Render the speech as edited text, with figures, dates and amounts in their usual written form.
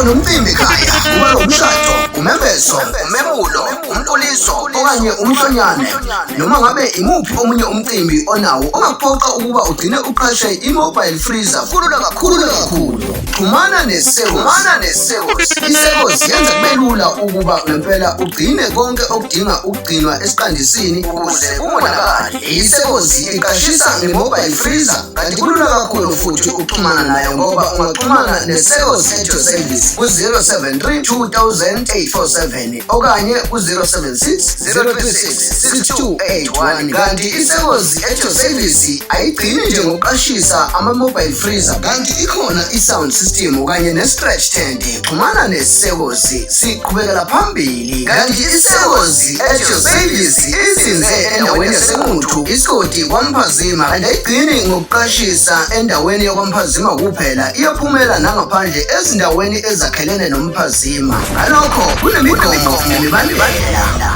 Kukhona umcimbi ekhaya, kuba umshado, umembeso, umemulo, umquliso okanye umhlonyane. Noma ngabe imuphi omunye umcimbi onawo ongakuphoqa ukuba ugcine uqashe i-mobile freezer, kulula kakhulu kakhulu. Xhumana neSekos. ISekos yenza kube lula ukuba ngempela ugcine konke okudinga ukugcinwa esiqandisini ukuze kungonakali. ISekos iqashisa nge-mobile freezer, kanti kulula kakhulu futhi ukuxhumana nayo ngoba ungaxhumana neSekos at your service ku-073 2847 okanye ku-076 036 6281. Kanti iSekos at your service ayigcini nje ngokuqashisa ama-mobile freezer, kanti ikhona i-sound system kanye ne-stretch tent. Xhumana neSekozi, siqhubekela phambili. Kanti iSekozi at your service izinze endaweni yaseNquthu, isigodi KwaMphazima, kanti ayigcini ngokuqashisa endaweni yakwaMphazima kuphela, iyaphumela nangaphandle ezindaweni ezakhelene noMphazima. Ngalokho kunemigomo nemibandela.